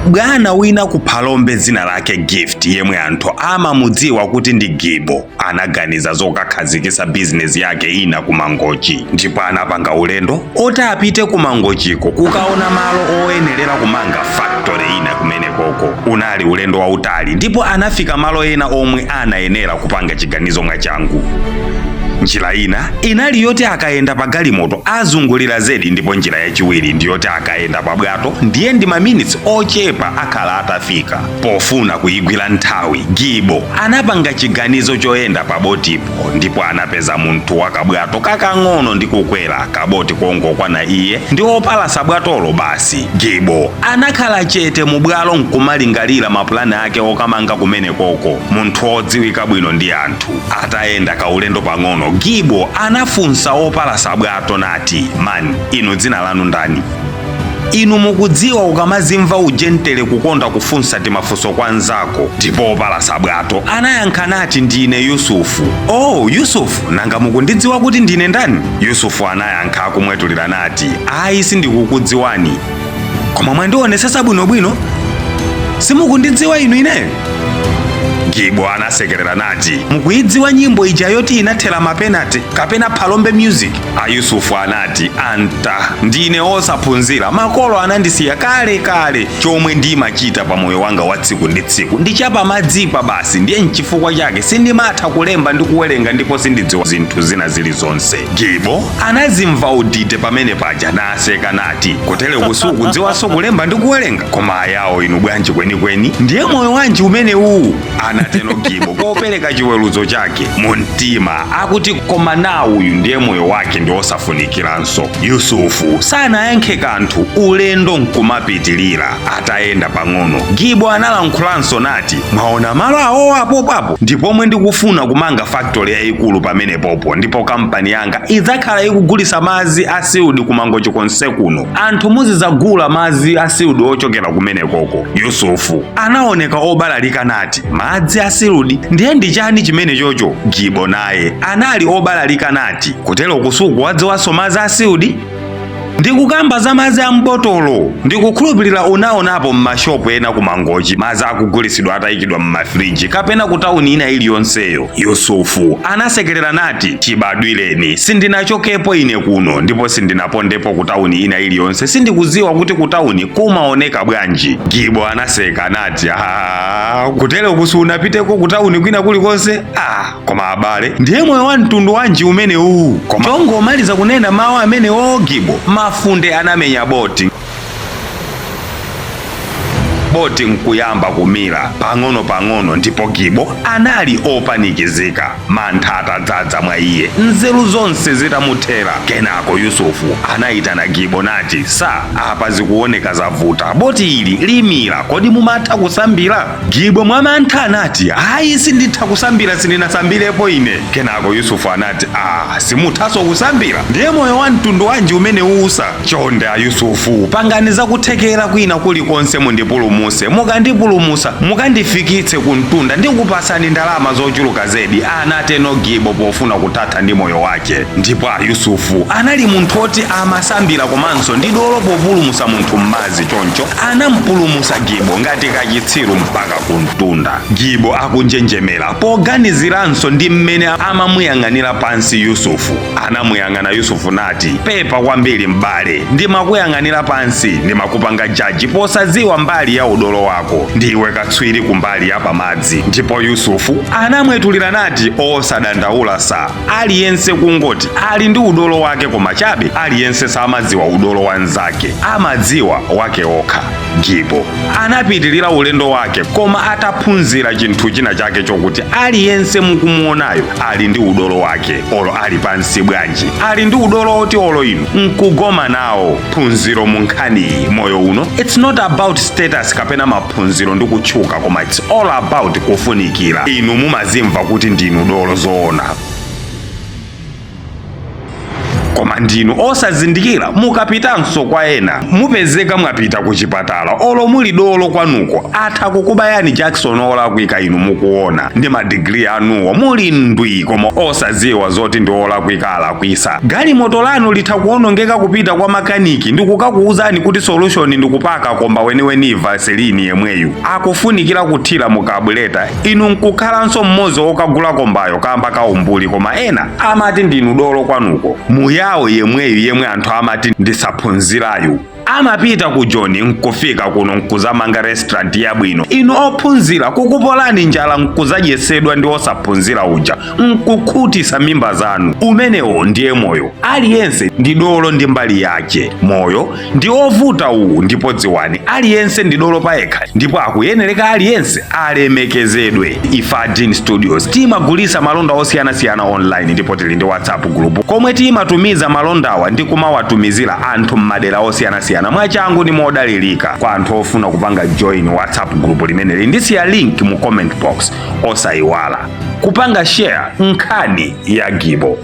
Bwana wina ku Phalombe dzina lake Gift, yemwe anthu amamudziwa kuti ndi Gibo, anaganiza zokakhazikitsa bizinesi yake ina ku Mangochi, ndipo anapanga ulendo oti apite ku Mangochiko kukaona malo oyenerera kumanga factory ina kumenekoko. Unali ulendo wautali ndipo anafika malo ena omwe anayenera kupanga chiganizo mwachangu. Njira ina inali yoti akayenda pa galimoto azungulira zedi, ndipo njira yachiwiri ndi yoti akayenda pa bwato ndiye ndi maminitsi ochepa akhala atafika. Pofuna kuyigwira nthawi, Gibo anapanga chiganizo choyenda pa botipo, ndipo anapeza munthu wa kabwato kakang'ono ndi kukwera kaboti kongokwana iye ndi opalasa bwatolo basi. Gibo anakhala chete mu bwalo nkumalingalira mapulani ake okamanga kumenekoko. Munthu odziwika bwino ndi anthu. Atayenda kaulendo pang'ono, Gibo anafunsa opalasa bwato nati, "Man, inu dzina lanu ndani?" Inu mukudziwa ukamazimva ujentere kukonda kufunsa timafunso kwa nzako. Ndipo opalasa bwato anayankha nati, "Ndine Yusufu." "Oh, Yusufu, nanga mukundidziwa kuti ndine ndani?" Yusufu anayankha akumwetulira nati, "Ayi, sindikukudziwani. Koma mwandionesesa bwinobwino, simukundidziwa inu ineyo?" Gibo anasekerera nati, "Mukuidziwa nyimbo ija yoti inathera mapenati kapena Phalombe Music?" Ayusufu anati, "Anta, ndine osaphunzira, makolo anandisiya kale kale. Chomwe ndimachita pa moyo wanga wa tsiku ndi tsiku ndichapa madzipa basi, ndiye nchifukwa chake sindimatha kulemba ndi kuwerenga ndipo sindidziwa zinthu zina zilizonse." Gibo anazimva udite pamene paja naseka nati, "Kutereku sukudziwanso kulemba ndi kuwerenga? Koma ayawo inu bwanji kwenikweni? Ndiye moyo wanji umene uwu?" Anatero Gibo popereka chiweruzo chake mu mtima akuti koma na uyu ndiye moyo wake ndi osafunikiranso. Yusufu sanayankhe kanthu, ulendo nkumapitilira. Atayenda pang'ono, Gibo analankhulanso nati, "Mwaona malo awowo apopapo? Ndipomwe ndikufuna kumanga factory yayikulu pamenepopo, ndipo kampani yanga idzakhala ikugulisa madzi a sealed ku Mangochi konse kuno. Anthu muzidzagula madzi a sealed ochokera kumenekoko." Yusufu anaoneka obalalika nati, "Madzi a sealed ndiye ndi chani chimene chocho?" Gibo naye anali obalalika nati, "Kutero kusukuwadziwanso madzi a sealed? Ndikukamba za madzi a mbotolo. Ndikukhulupirira unaonapo m'mashopu ena ku Mangochi madzi akugulisidwa atayikidwa m'mafriji kapena ku tawuni ina iliyonseyo." Yusufu anasekerera nati, "Chibadwireni sindinachokepo ine kuno ndipo sindinapondepo ku tawuni ina iliyonse. Sindikudziwa kuti ku tawuni kumaoneka bwanji." Gibo anaseka nati, "Ah, kutero kusunapiteko ku tawuni kwina kulikonse? Ah, koma abale, ndiye moyo wa mtundu wanji umene uwu?" Koma chongomaliza kunena mawu amenewo Gibo, mafunde anamenya boti, boti nkuyamba kumira pang'ono pang'ono, ndipo Gibo anali opanikizika, mantha atadzaza mwa iye, nzeru zonse zitamuthera. Kenako Yusufu anayitana Gibo nati, "Sa, apa zikuoneka zavuta, boti ili limira. Kodi mumatha kusambira?" Gibo mwamantha anati, "Ayi, sinditha kusambira, sindinasambirepo ine." Kenako Yusufu anati, "Ah, simuthanso kusambira? Ndiye moyo wa mtundu wanji umene usa? Chonde a Yusufu, pangani zakuthekera kwina kulikonse mundipulumuse. Mukandipulumusa, mukandifikitse ku mtunda, ndikupasani ndalama zochuluka zedi," anateno Gibo pofuna kuthatha ndi moyo wake. Ndipo a Yusufu anali munthu oti amasambira komanso ndi dolo populumusa munthu m'madzi, choncho anampulumusa Gibo ngati kachitsiru mpaka ku mtunda, Gibo akunjenjemera poganiziranso ndi mmene amamuyang'anira pansi Yusufu. Anamuyang'ana Yusufu nati, "Pepa kwambiri m'bale, ndimakuyang'anira pansi, ndimakupanga judge posadziwa mbali ya udolo wako. Ndiwe katswiri kumbali ya pamadzi." Ndipo Yusufu anamwetulira nati, "Osadandaula sa, aliyense kungoti ali ndi udolo wake, koma chabe aliyense samadziwa udolo wa nzake, amadziwa wake okha." Gibo anapitilira ulendo wake, koma ataphunzira chinthu china chake chokuti aliyense mukumuonayo ali ndi udolo wake, olo ali pansi bwanji ali ndi udolo oti olo inu nkugoma nawo. Phunziro mu nkhaniyi: moyo uno, it's not about status kapena maphunziro ndi kutchuka, koma it's all about kufunikira. Inu mumazimva kuti ndinu dolo zoona. Koma ndinu osazindikira, mukapitanso kwa ena mupezeka mwapita ku chipatala, olo muli dolo kwanuko atha kukubayani jakisoni olakwika inu mukuona ndi madigiri anuwo muli ndwi, koma osadziwa zoti ndi olakwika alakwisa. Galimoto lanu litha kuonongeka, kupita kwa makaniki ndikukakuwuzani kuti solution ndikupaka komba weniweni Vaseline yemweyu akufunikira kuthira mu carburetor, inu nkukhalanso mmodzi wokagula kombayo kamba kaumbuli, koma ena amati ndinu dolo kwanuko. Muyawo yemweyu yemwe anthu amati ndisaphunzirayu amapita ku Joni, nkufika kuno nkuzamanga restaurant yabwino, inu ophunzira kukupolani njala, nkuzadyesedwa ndi osaphunzira uja, nkukhutisa mimba zanu. Umenewo ndiye moyo. Aliyense ndi dolo ndi mbali yake. Moyo ndi ovuta uwu, ndipo dziwani, aliyense ndi dolo payekha ndipo akuyenereka aliyense alemekezedwe. Ifadin Studios timagulisa malonda osiyanasiyana online, ndipo tili ndi WhatsApp group komwe timatumiza malondawa ndi kumawatumizira anthu m'madera osiyanasiyana mwachangu ndi modalirika. Kwa anthu ofuna kupanga join WhatsApp group limeneli, ndisiya link mu comment box. Osayiwala kupanga share nkhani ya Gibo.